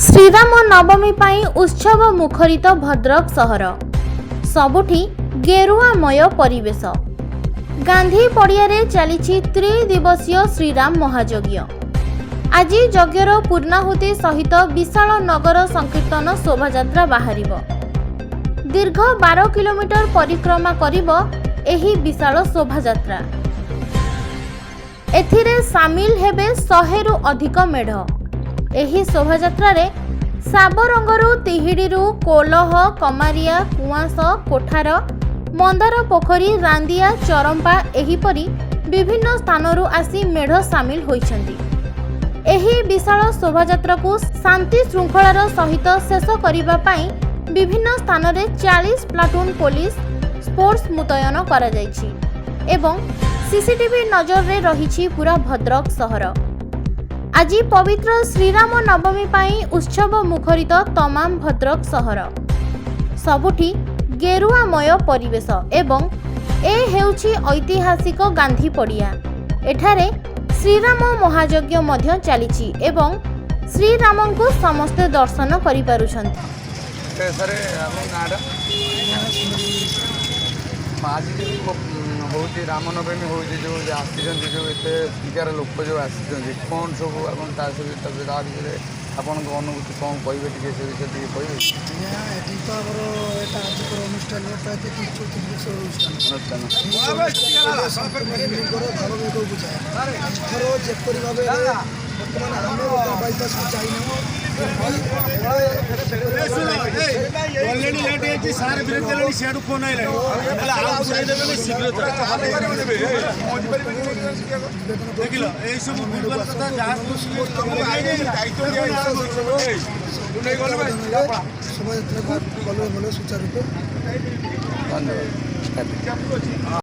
ଶ୍ରୀରାମ ନବମୀ ପାଇଁ ଉତ୍ସବ ମୁଖରିତ ଭଦ୍ରକ ସହର। ସବୁଠି ଗେରୁଆମୟ ପରିବେଶ। ଗାନ୍ଧୀ ପଡ଼ିଆରେ ଚାଲିଛି ତ୍ରିଦିବସୀୟ ଶ୍ରୀରାମ ମହାଯଜ୍ଞ। ଆଜି ଯଜ୍ଞର ପୂର୍ଣ୍ଣାହୁତି ସହିତ ବିଶାଳ ନଗର ସଂକୀର୍ତ୍ତନ ଶୋଭାଯାତ୍ରା ବାହାରିବ। ଦୀର୍ଘ 12 କିଲୋମିଟର ପରିକ୍ରମା କରିବ ଏହି ବିଶାଳ ଶୋଭାଯାତ୍ରା। ଏଥିରେ ସାମିଲ ହେବେ 100ରୁ ଅଧିକ ମେଢ଼। ଏହି ଶୋଭାଯାତ୍ରାରେ ସାବରଙ୍ଗରୁ, ତିହିଡ଼ିରୁ, କୋଲହ, କମାରିଆ, କୁଆଁସ, କୋଠାର, ମନ୍ଦାର ପୋଖରୀ, ରାନ୍ଦିଆ, ଚରମ୍ପା ଏହିପରି ବିଭିନ୍ନ ସ୍ଥାନରୁ ଆସି ମେଢ଼ ସାମିଲ ହୋଇଛନ୍ତି। ଏହି ବିଶାଳ ଶୋଭାଯାତ୍ରାକୁ ଶାନ୍ତି ଶୃଙ୍ଖଳାର ସହିତ ଶେଷ କରିବା ପାଇଁ ବିଭିନ୍ନ ସ୍ଥାନରେ 40 ପ୍ଲାଟୁନ୍ ପୋଲିସ ଫୋର୍ସ ମୁତୟନ କରାଯାଇଛି ଏବଂ ସିସିଟିଭି ନଜରରେ ରହିଛି ପୁରା ଭଦ୍ରକ ସହର। ଆଜି ପବିତ୍ର ଶ୍ରୀରାମ ନବମୀ ପାଇଁ ଉତ୍ସବ ମୁଖରିତ ତମାମ ଭଦ୍ରକ ସହର। ସବୁଠି ଗେରୁଆମୟ ପରିବେଶ ଏବଂ ଏ ହେଉଛି ଐତିହାସିକ ଗାନ୍ଧୀ ପଡ଼ିଆ। ଏଠାରେ ଶ୍ରୀରାମ ମହାଯଜ୍ଞ ମଧ୍ୟ ଚାଲିଛି ଏବଂ ଶ୍ରୀରାମଙ୍କୁ ସମସ୍ତେ ଦର୍ଶନ କରିପାରୁଛନ୍ତି। ସାର୍, ଆପଣଙ୍କ ନାଁଟା? ଆଜି ଯେଉଁ ହେଉଛି ରାମନବମୀ ହେଉଛି, ଯେଉଁ ଆସିଛନ୍ତି, ଯେଉଁ ଏତେ ସଂଖ୍ୟାର ଲୋକ ଯେଉଁ ଆସିଛନ୍ତି, କ'ଣ ସବୁ ଆପଣ ତା ସହିତ ତା ବିଷୟରେ ଆପଣଙ୍କ ଅନୁଭୂତି କ'ଣ କହିବେ? ଟିକେ ସେ ବିଷୟରେ ଟିକେ କହିବେ? ଆଜ୍ଞା, ଏଠି ତ ଆମର ଏଟା ଆଜିକର ଅନୁଷ୍ଠାନ ନୁହେଁ, ପ୍ରାୟତଃ 30-34 ବର୍ଷର ଅନୁଷ୍ଠାନ। ଅନୁଷ୍ଠାନ। ଏହି ଅନୁଷ୍ଠାନ ସମ୍ପୂର୍ଣ୍ଣ ହିନ୍ଦୁଙ୍କର ଧାର୍ମିକକୁ ବୁଝାଏ। ଏଥର ଯେପରି ଭାବରେ ବର୍ତ୍ତମାନ ଆମେ ବର୍ତ୍ତମାନ ବାଇପାସକୁ ଯାଇନାହୁଁ। ଅଲରେଡି ଲେଟ୍ ହେଇଛି ସାର୍, ବିରକ୍ତି ହେଲେଣି। ସିଆଡ଼ୁ ଫୋନ୍ ଆଇଲାଣି ହେଲା, ଆଉ ପୁରାଇ ଦେବେନି, ଶୀଘ୍ର ଚାଲ। ଦେଖିଲ, ଏଇସବୁ ଭୁଲଭାଲ କଥା ଯାହା ଶୋଭାଯାତ୍ରାକୁ ଭଲରେ ଭଲରେ ସୁଚାରୁ ରୂପେ ଧନ୍ୟବାଦ।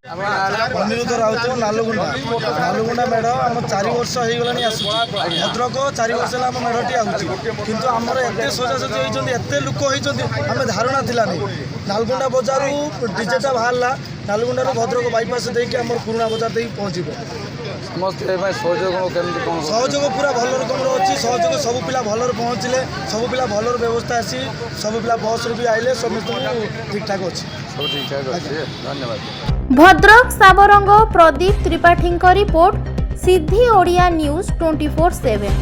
ଆପଣଙ୍କ ନାଁଟା? ଅନିରୁଦ୍ଧ ରାଉତ, ନାଲୁଗୁଣ୍ଡା। ନାଲୁଗୁଣ୍ଡା ମେଢ଼ ଆମ 4 ବର୍ଷ ହେଇଗଲାଣି ଆସୁଛି ଭଦ୍ରକ। 4 ବର୍ଷ ହେଲା ଆମ ମେଢ଼ଟି ଆସୁଛି। କିନ୍ତୁ ଆମର ଏତେ ସଜାସଜି ହେଇଛନ୍ତି, ଏତେ ଲୋକ ହେଇଛନ୍ତି, ଆମେ ଧାରଣା ଥିଲାନି। ନାଲଗୁଣ୍ଡା ବଜାରରୁ ଡିଜେଟା ବାହାରିଲା, ନାଲଗୁଣ୍ଡାରୁ ଭଦ୍ରକ ବାଇପାସ୍ ଦେଇକି ଆମର ପୁରୁଣା ବଜାର ଦେଇକି ପହଞ୍ଚିବ। ସମସ୍ତେ ଏ ପାଇଁ ସହଯୋଗ କେମିତି କ'ଣ? ସହଯୋଗ ପୁରା ଭଲ ରକମର ଅଛି। ସହଯୋଗ, ସବୁ ପିଲା ଭଲରେ ପହଞ୍ଚିଲେ, ସବୁ ପିଲା ଭଲରେ ବ୍ୟବସ୍ଥା ଆସି, ସବୁ ପିଲା ବସ୍ରୁ ବି ଆଇଲେ, ସମସ୍ତଙ୍କୁ ଠିକ୍ଠାକ୍ ଅଛି। ସବୁ ଠିକ୍ଠାକ୍ ଅଛି। ଧନ୍ୟବାଦ। ଭଦ୍ରକ ସାବରଙ୍ଗ ପ୍ରଦୀପ ତ୍ରିପାଠୀଙ୍କ ରିପୋର୍ଟ, ସିଦ୍ଧି ଓଡ଼ିଆ ନ୍ୟୁଜ୍ 24/7।